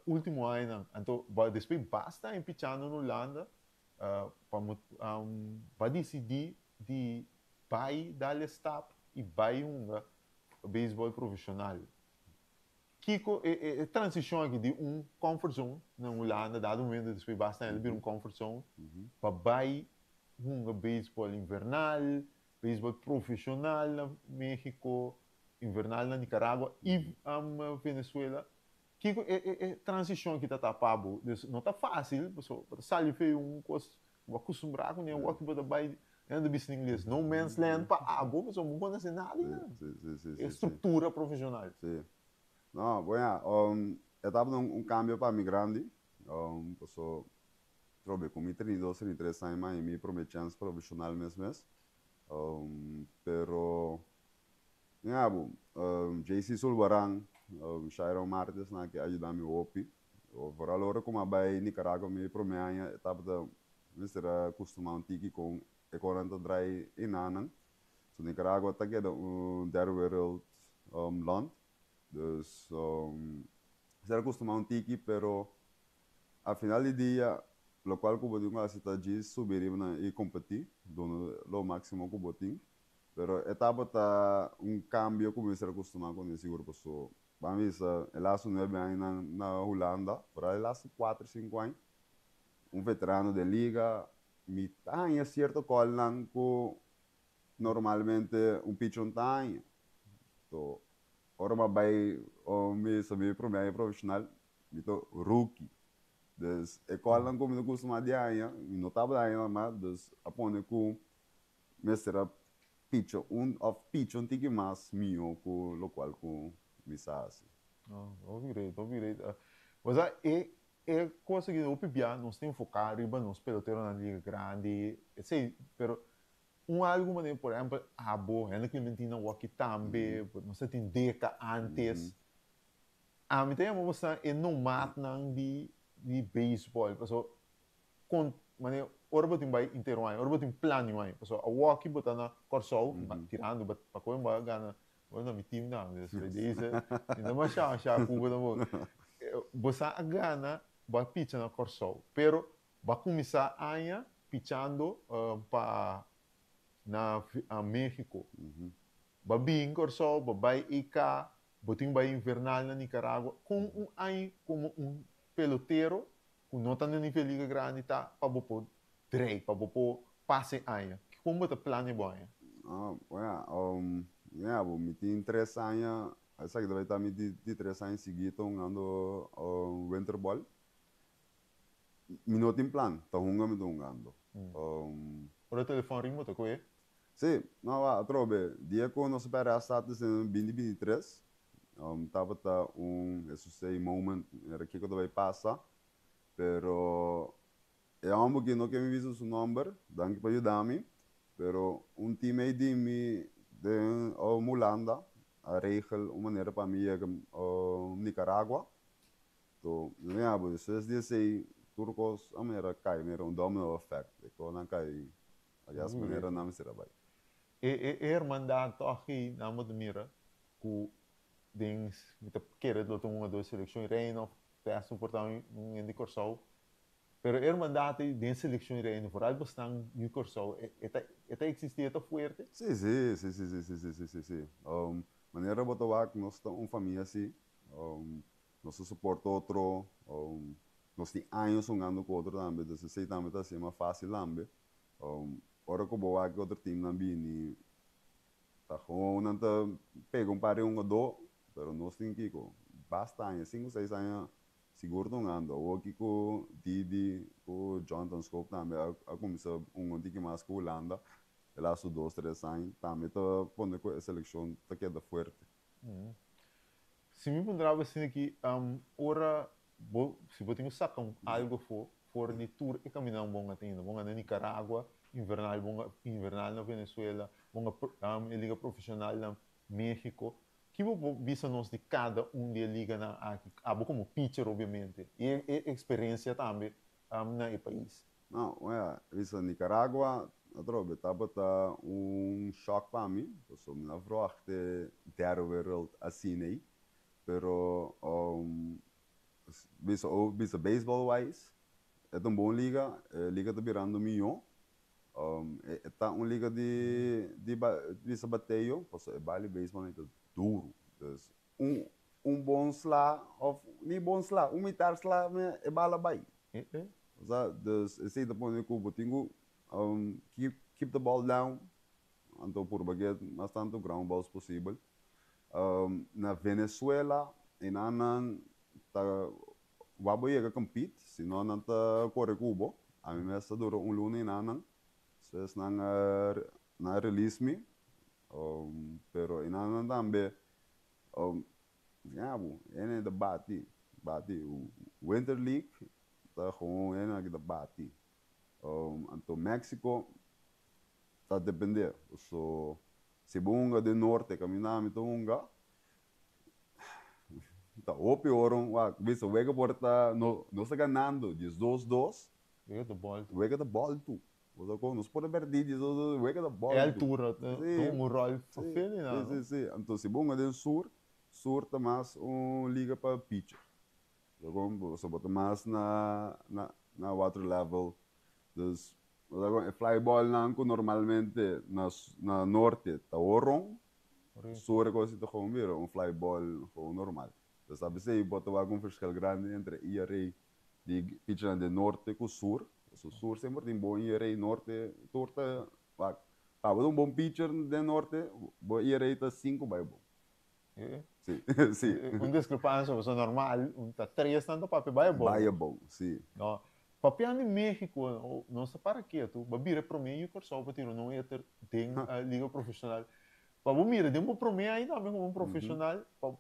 ultimo añanan. Anto, despues basta aña pichando na Hulanda, pa bo a disidí di bai dal e stap i bai hunga beisbòl profeshonal. Kiko e e transishon aki di un comfort zone na Hulanda, dado momento despues basta aña ta bira un comfort zone, pa bai hunga beisbòl invernal, beisbòl profeshonal na Mexico, invernal na Nicaragua i Venezuela. Kiko e e e transishon aki ta ta pa bo? Dus no ta fásil, pasobra bo ta sali fe un kos ku bo a kustumbrá kuné, awor ki bo ta bai, nan ta bisa na ingles, no man's land pa abo, pasobra bo no konosé nada di nan. E struktura profeshonal. Sí. No, bon ya, e tabata un kambio pa mi grandi, pasobra trobe ku mi 32, 33 aña mi a haña mi promé chèns profeshonal mes mes, pero Ya bo, JC Sulbaran, Shairon Martes nan ke a yuda mi hopi. Vooral ora ku mi a bai Nicaragua mi prome aña e tabata mester a kustumá un tiki kon e konan ta drai enanan. So Nicaragua ta keda un derde wereld land. Dus mester a kustumá un tiki pero a final di dia lokual ku bo tin ku hasi ta djis subi riba nan i kompetí, duna lo máksimo ku bo tin. Pero e tabata un kambio ku mi mester a kustumá kuné sigur paso ban bisa e lastu nuebe añanan na Hulanda, foral e lastu kuater sinku aña, un veterano den liga, mi ta haña sierto kòlnan ku normalmente un pichon ta haña. So, ora mi a bai mi bisa mi promé aña profeshonal, mi ta rookie. Dus e kòlnan ku mi ta kustumá di haña, mi no tabata haña nan mas, dus a pone ku mester a picha un of picha un tiki mas mihó ku lokual ku mi sa hasi. No, hopi great, hopi great. Osea, e e kos aki hopi bia nos ta enfoká riba nos peloteronan di liga grandi, esei, pero un algu manera, por ehèmpel, abo, Henry Clementina wòki tambe, nos ta tin Deca ántes. Ami ta yama boso e nomadnan di di beisbòl, pasobra kon manera ora bo tin bai intero aña, ora bo tin plan di un aña, pasobra awoki bo ta na Kòrsou, tirando bo pa koe bo a gana, bo na mi team tambe, despues di esei mi ta masha masha ku bo tampoco. Bo sa a gana, bo a picha na Kòrsou, pero bo a kuminsá aña pichando pa na Mexico, bo a bin Kòrsou, bo a bai EK, bo tin bai invernal na Nicaragua, kon un aña komo un pelotero ku no ta na nivel liga grandi ta pa bo por drei, pa bo por pasa e aña? Kon bo ta plania bo aña? Bueno, ya bo, mi tin tres aña, esaki ta bai ta mi di tres aña sigui ta hungando winter ball. Mi no tin plan, ta hunga mi ta hungando. Ora e telefòn ring bo ta kohe? Sí, no wak atrobe, dia ku nos a pèrdè a status den binti binti tres, tabata un Jesus sei moment, mira kiko ta bai pasa, pero e hòmber ki no ke mi bisa su nòmber, danki pa yuda mi, pero un teammate di mi den Hulanda a regel un manera pa mi yega Nicaragua, to mi a bo despues di esei tur kos a manera kai, mira un domino effect, e kosnan kai Alias manera nan mester a bai. E e hermandad toch ei nan bo ta mira ku den mi ta kere lo ta un o dos selekshon Reino of best por ta un hende di Kòrsou pero e hermandad ei den selekshon Reino vooral bosnan yu Kòrsou e ta e ta existi e ta fuerte? Si si si si si si si si si manera bo ta wak nos ta un famia si nos ta soporta otro nos tin años hungando ku otro tambe dus esei tambe ta hasi mas fácil tambe. Ora ku bo wak otro teamnan bini, ta gewoon nan ta pega un par di hungadó, pero nos tin kiko? Basta aña, sinku seis aña sigur ta hungando. Awor aki ku Didi ku Jonathan Schoop tambe a kuminsá hunga un tiki mas ku Hulanda e lastu dos tres aña, tambe ta pone ku e selekshon ta keda fuerte. Si mi puntra bo asina aki, ora bo, si bo tin ku saka un algu afó for di tur e kaminnan bon a tene, bon a na Nicaragua, invernal, bon a invernal na Venezuela, bon a e liga profesional na Mexico, ki bo por bisa nos di kada un di e liganan aki, abo komo pitcher obviamente, i e eksperensia tambe na e pais? No, wea, bisa Nicaragua atrobe tabata un shock pa mi, pasobra mi no a verwacht e derde wereld asina ei, pero bisa bisa baseball wise e ta un bon liga, e liga ta birando mihó, e ta un liga di di bisa bateo, pasobra e bali baseball ei ta duru, dus un un bon sla of ni bon sla, un mitar sla e bala bai. Osea, dus esei ta pone ku bo tin ku keep keep the ball down, anto purba get mas tantu ground balls posibel. Na Venezuela einan nan ta wak bo yega compete, si no nan ta kore ku bo. Ami mes ta dura un luna einan nan, despues nan a nan a release mi, pero einan nan tambe Ya bo, hende ta bati, bati. Winter League ta gewoon hende aki ta bati. Anto Mexico ta depende. So, si bo hunga den norte caminda ami ta hunga, ta hopi ora wak bisa wega por ta nos ta ganando diesdos dos. Wega ta boltu. Wega ta boltu. Bo sa kon, nos por a perdí di esos wega ta bòltu. E altura ta un ròl fafel i nan. Sí, sí, sí. Anto si bo hunga den sur, sur ta mas un liga pa pitcher. Bo sa kon, pasobra bo ta mas na na water level. Dus. E fly ball nan ku normalmente na na norte ta horon, sur e kos ta gewoon bira un fly ball gewoon normal. Dus a pesey bo ta wak un verschil grandi entre ERA di pitchernan den norte ku sur. Pasobra sur semper tin bon ERA, norte tur ta wak. Pa bo ta un bon pitcher den norte, bo ERA ta sinku bai bon. Si, si. Un diskrepansia, pasobra normal un ta tres nan ta papia bai abou. Bai abou, si. No, papiando di Mexico, nos ta para ketu, bo a bira e promé yu Kòrsou pa tira un no-hitter den liga profeshonal. Pa bo mira, den bo promé aña tambe komo un profeshonal, bo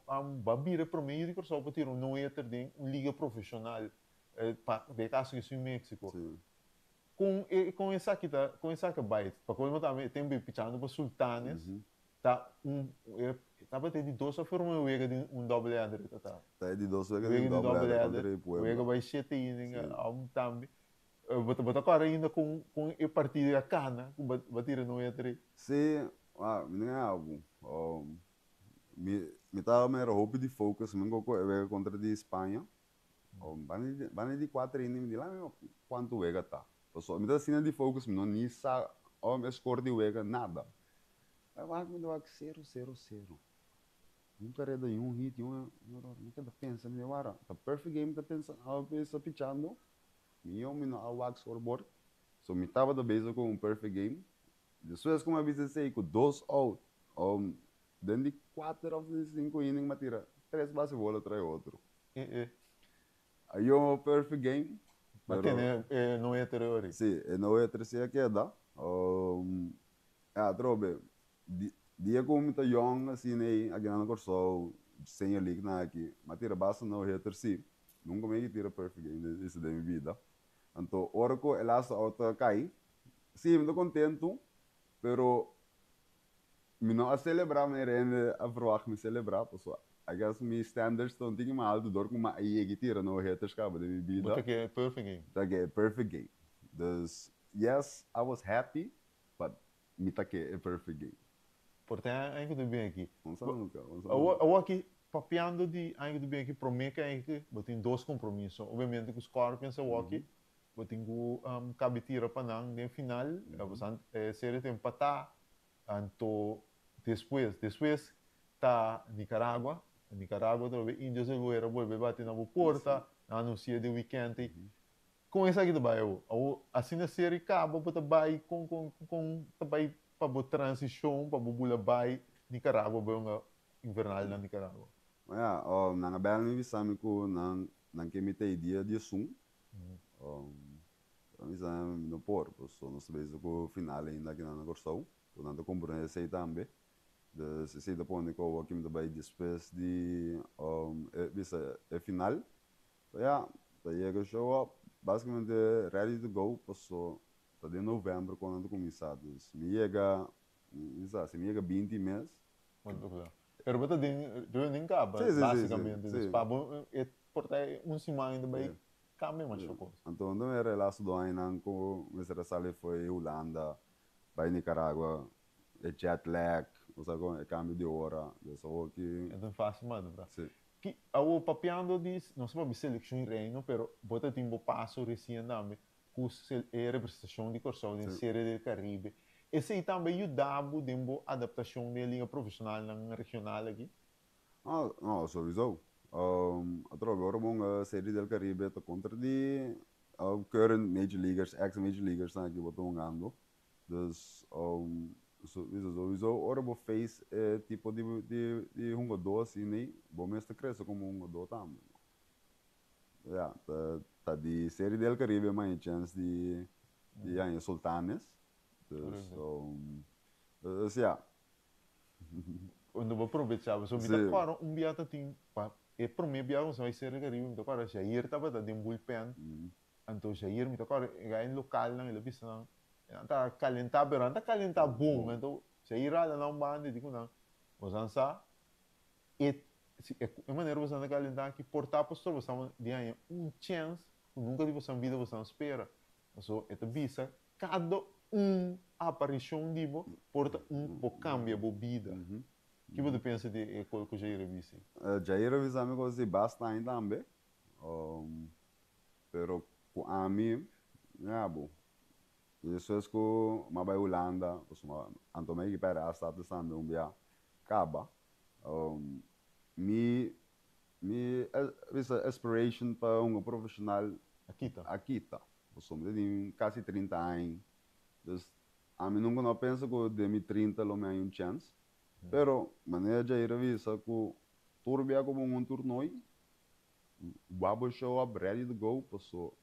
a bira e promé yu di Kòrsou pa tira un no-hitter den un liga profeshonal, pa den e kaso aki su Mexico. Kon e kon esaki ta, kon esaki a bai? Pa kolmo tambe e tempu e pichando pa Sultanes, Ta un e tabata e di dos of prome wega di un double header e ta ta? Ta e di dos wega di un double header contra e Puebla. Wega bai shete inning um tambe. Bo ta bo ta kòrda ainda kon kon e partido a kana ku bo bo a tira no header ei? Si, ah mi no abu. Mi mi ta mera hopi di focus mi go ku e wega contra di Spaña. Banda di banda di kuater inning mi di lami kuantu wega ta. Pasobra mi ta asina di focus mi no ni sa e score di wega nada. Bai wak mi ta wak sero sero sero. Un kareda y un hit y un error. Mi keda pensa mi di wara ta perfect game mi ta pensa mi sta pichando. Mi yo mi no a wak scoreboard. So mi tabata bezig ku un perfect game. Despues ku mi a bisa esei ku dos out den di kuater of di sinku inning mi a tira tres base bola tras otro. Ayo perfect game. Ma tene e no hitter ori. Si, e no hitter si a keda. Ya atrobe, dia ku mi ta yong asina ei aki na Kòrsou, Senior League nan aki, mi a tira basta no hitter si. Nunka mi a tira perfect game den mi bida. Anto ora ku e laatste out a kai, si mi ta kontentu, pero mi no a selebrá manera hende a verwagt mi selebrá, pasobra I guess mi standards ta un tiki mas altu dor ku mi a yega tira no hitters kaba den mi bida. Bo ta ke perfect game. Ta ke perfect game. Dus, yes, I was happy, But mi ta ke e perfect game. Por tin aña ku ta bin aki. Un sa nunka, un sa nunka. Awor aki, papiando di aña ku ta bin aki, promé ku aña aki bo tin dos kompromiso. Obviamente ku Scorpions awor aki, bo tin ku kabi tira pa nan den final. Pasobra e serie ta empatá. Anto despues, despues ta Nicaragua. Nicaragua ta bolbe Indios del Guerra bolbe bati na bo porta. Nan anunsia den weekend ei. Kon esaki ta bai awor? Awor asina seri kaba bo ta bai kon kon kon ta bai pa bo transishon pa bo bula bai Nicaragua bai hunga invernal na Nicaragua? Ya, nan a bel mi bisa mi ku nan nan ke mi ta e dia di esun. Pero mi bisa mi no por, pasobra nos ta bezig ku final ainda aki nan na Kòrsou, so nan ta komprende esei tambe. Dus esei ta pone ku awor ki mi ta bai despues di e bisa e final. So ya, ta yega show up, basicamente ready to go paso ta den november cuando nan ta cuminsa, dus mi yega, mi sa, si mi yega binti mes. Bo ta kla. Pero bo ta den reunion caba, Si, si, si, si, basicamente, dus si. pa bo e por ta un siman ainda bay cambia masha cos. Anto unda mi a relax dos añanan cu mester a sali fo'i Hulanda bay Nicaragua, e jet lag, bo sa con, e cambio di ora, dus awor ki. E ta facil mas, bra. Si. Ki awor papiando di, no sa papia selekshon i reino, pero bo ta tin bo paso resien tambe ku e representashon di Kòrsou den Serie del Caribe. Esei tambe yuda bo den bo adaptashon den e liga profeshonalnan regional aki? No, no, sowieso. Atrobe ora bo hunga Serie del Caribe ta kontra di current major leaguers, ex major leaguers nan aki bo ta hungando. Dus sowieso ora bo face e tipo di di hungadó asina ei, bo mes ta crece como hungadó tambe. Ya, ta ta di Serie del Caribe mi haña chance di di haña Sultanes. Dus dus ya. Unda bo probecha, pasobra mi ta kòrda un bia ta tin pa e promé bia ku nos a bai Serie del Caribe mi ta kòrda Jair tabata den bullpen. Anto Jair mi ta kòrda e gai lokalnan el a bisa nan, nan ta kalentá pero nan ta kalentá bon. Anto Jair a hala nan un banda i di ku nan, Bosan sa e si e manera bosan ta kalentá aki por ta pasobra bosan di haña un chèns ku nunka di bosan bida bosan spera. Pasobra e ta bisa kada un aparishon di bo por ta un bo kambia bo bida. Ki bo ta pensa di e kos ku Jair a bisa? Jair a bisa mi kos di basta aña tambe. Pero ku ami, ya bo. I despues ku mi a bai Hulanda, pasobra anto mi a yega pèrdè status tambe un bia kaba. Mi mi bisa aspiration pa hunga profeshonal A kita. a kita. Pasobra mi ta tin kasi 30 aña. Dus ami nunka no a pensa ku den mi 30 lo mi haña un chèns. Pero manera Jair a bisa ku tur bia ku bo hunga un tornoi, wou bo show up ready to go paso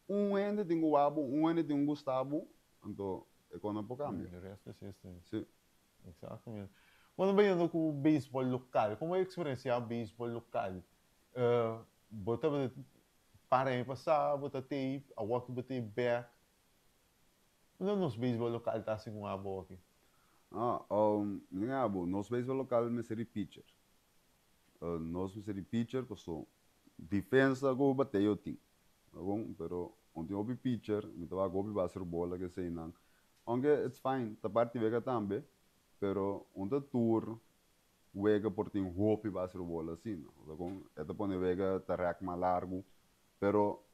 un hende tin ku wou bo, un hende tin ku gusta bo, anto e kos no por kambia. The rest is history. Si. Exactamente. Bueno, bayendo ku beisbol lokal, komo bo eksperensiá beisbol lokal? Bo tabata para aña pasá, bo ta tei, awor ku bo ta bèk. Unda nos beisbol lokal ta segun abo aki? Ah, mi tin abo, nos beisbol lokal mester di pitcher. Nos mester di pitcher paso defensa ku bateo tin, bon, pero un tin hopi pitcher, mi ta wak hopi base bola ke eseinan. Aunke it's fine, ta parti wega tambe, pero un ta tur wega por tin hopi base bola asina. Bo sa kon? E ta pone wega ta rèk mas largu, pero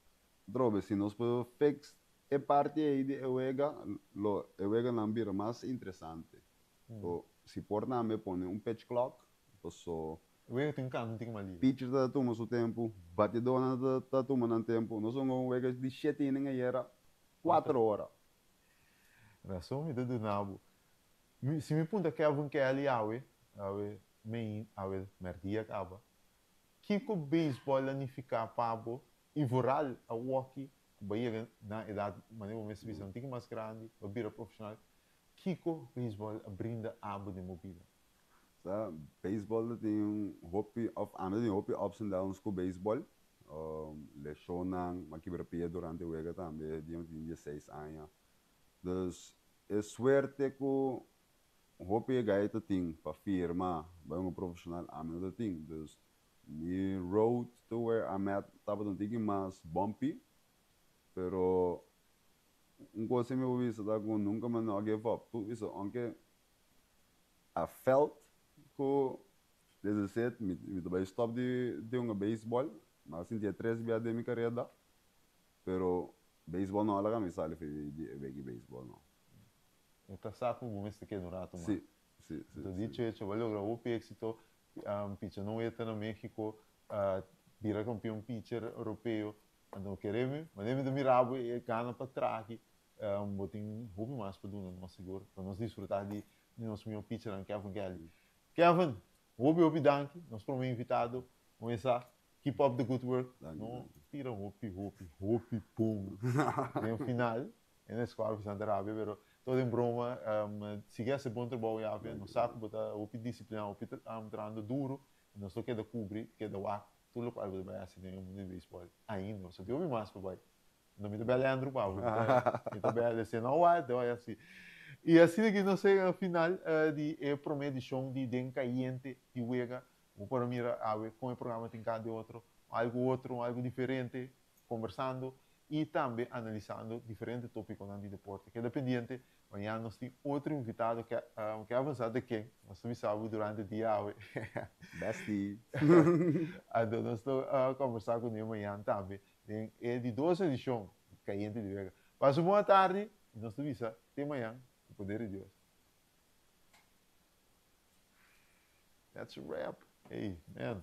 trobe si nos por fix e parti ei di e wega, lo e weganan bira mas interesante. So, si por tambe pone un pitch clock, paso. E wega tin kanta un tiki mas lihe. Pitcher ta tuma su tempu, batidónan ta tuma nan tempu. Nos hunga un wega di shete inning ayera, kuater ora. Rason mi ta duna bo. Mi, si mi punta Kevin Kelly awe, awe mei, awe mèrdia kaba, kiko beisbòl a nifiká pa bo i vooral awoki ku bo a yega na edat, manera bo mester bisa, un tiki mas grandi, bo a bira profeshonal, kiko beisbòl a brinda abo den bo bida? Sa, beisbòl ta tin hopi, òf ami ta tin hopi ups and downs ku beisbòl. Leshonnan, mi a kibra pia durante wega tambe, dia mi tin dieseis aña. Dus e suerte ku hopi e gai ta tin pa firma bai un profeshonal ami no ta tin. Dus mi road to where I'm at tabata un tiki mas bumpy, pero un kos si mi por bisa ta ku nunka mi no a give up. Tur bisa aunke I felt ku this is it, mi ta bai stop di hunga beisbòl, mi a sinti e tres bia den mi kareda. Pero beisbol no a laga mi sali fi di e weki beisbol no. E ta sa ku bo mester keda un ratu mas. Si, si, si. Enton dicho hecho, bo a logra hopi éxito, picha no eta na Mexico, bira kampion picher europeo. Anto kere mi, manera mi ta mira bo e gana pa traha aki, bo tin hopi mas pa duna nos sigur, pa nos disfruta di nos mihó pichernan Kevin Kelly. Kevin, hopi hopi danki, nos prome invitado, Mesa, keep up the good work. Danki, No danki. tira hopi, hopi, hopi pum den final. En escuadra cu Santa Rabia, pero todo en broma. Sigui haci bon trabou yape. Nos sa cu bo ta hopi disciplina, hopi trahando duro. Y nos lo keda cubri, keda wak tur locual bo ta bay haci den e mundo di baseball ainda. So tin hopi mas pa bay. No mi ta bel Andrew pa bo. Mi ta bel ese no wat, no así. Y asina ki nos llega na final di e prome edicion di Den Cayente di Wega. Bo por a mira awe con e programa tin cada otro, algo otro, algo diferente, conversando y tambe analisando diferente topiconan di deporte. Keda pendiente, mañana nos tin otro invitado ke ke avansa ta ken, nos ta bisa bo durante dia awe. Bestie. Anto nos ta conversa cu ne mañana tambe den e di dos edicion di Cayente di Wega. Pasa un bon atardi y nos ta bisa te mañan cu poder di Dios. That's a wrap. Hey, man.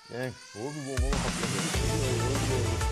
Thanks. Hopi bon, bon. Hopi bon.